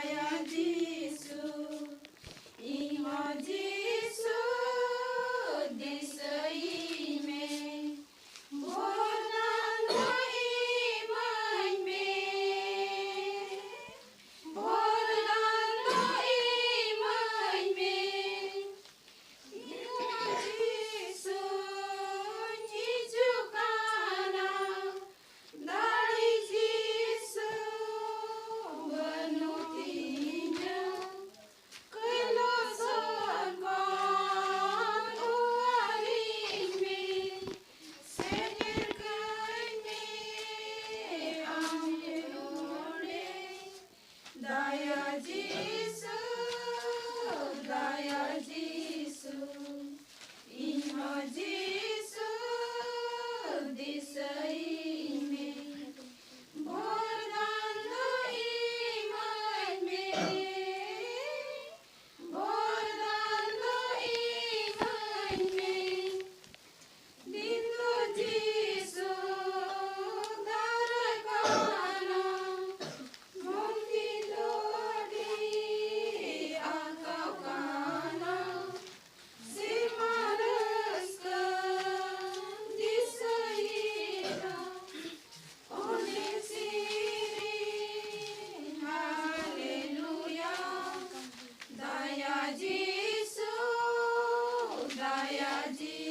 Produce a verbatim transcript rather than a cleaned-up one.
ᱫᱟᱭᱟ ᱡᱤᱥᱩ, ᱤᱧ ᱦᱚᱸ ᱡᱤᱥᱩ ᱫᱤᱥᱟᱹᱭᱤᱧ ᱢᱮ᱾ ᱵᱚᱨᱫᱟᱱ ᱫᱚ ᱤᱢᱟᱹᱧ ᱢᱮ, ᱵᱚᱨᱫᱟᱱ ᱫᱚ ᱤᱢᱟᱹᱧ ᱢᱮ᱾ ᱤᱧ ᱦᱚᱸ ᱡᱤᱥᱩᱧ ᱦᱤᱡᱩᱜ ᱠᱟᱱᱟ, ᱫᱟᱲᱮ ᱡᱤᱥᱩ ᱵᱟᱹᱱᱩᱜ ᱛᱤᱧᱟ᱾ ᱠᱟᱹᱡ ᱞᱚᱥᱚᱫ ᱠᱷᱚᱱ ᱚᱣᱟᱨᱤᱧ ᱢᱮ, ᱥᱮᱴᱮᱨ ᱠᱟᱹᱧ ᱢᱮ ᱟᱢ ᱱᱚᱰᱮ᱾ ᱫᱟᱭᱟ ᱡᱤᱥᱩ, ᱫᱟᱭᱟ ᱡᱤᱥᱩ, ᱤᱧ ᱦᱚᱸ ᱡᱤᱥᱩ ᱫᱤᱥᱟᱹᱭᱤᱧ ᱢᱮ᱾ ᱵᱚᱨᱫᱟᱱ ᱫᱚ ᱤᱢᱟᱹᱧ ᱢᱮ, ᱵᱚᱨᱫᱟᱱ ᱫᱚ ᱤᱢᱟᱹᱧ ᱢᱮ᱾ ᱫᱤᱱ ᱫᱚ ᱡᱤᱥᱩ ᱫᱟᱨᱟᱭ ᱠᱟᱱᱟ, ᱢᱚᱱ ᱛᱤᱧ ᱫᱚ ᱟᱹᱰᱤ ᱟᱸᱠᱟᱣ ᱠᱟᱱᱟ᱾ ᱥᱮᱨᱢᱟ ᱨᱟᱹᱥᱠᱟᱹ ᱫᱤᱥᱟᱹᱭᱮᱫᱟ, ᱚᱱᱮ ᱥᱮᱨᱮᱧ ᱦᱟᱞᱮᱞᱩᱭᱟ᱾ ᱫᱟᱭᱟ ᱡᱤᱥᱩ, ᱫᱟᱭᱟ ᱡᱤᱥᱩ᱾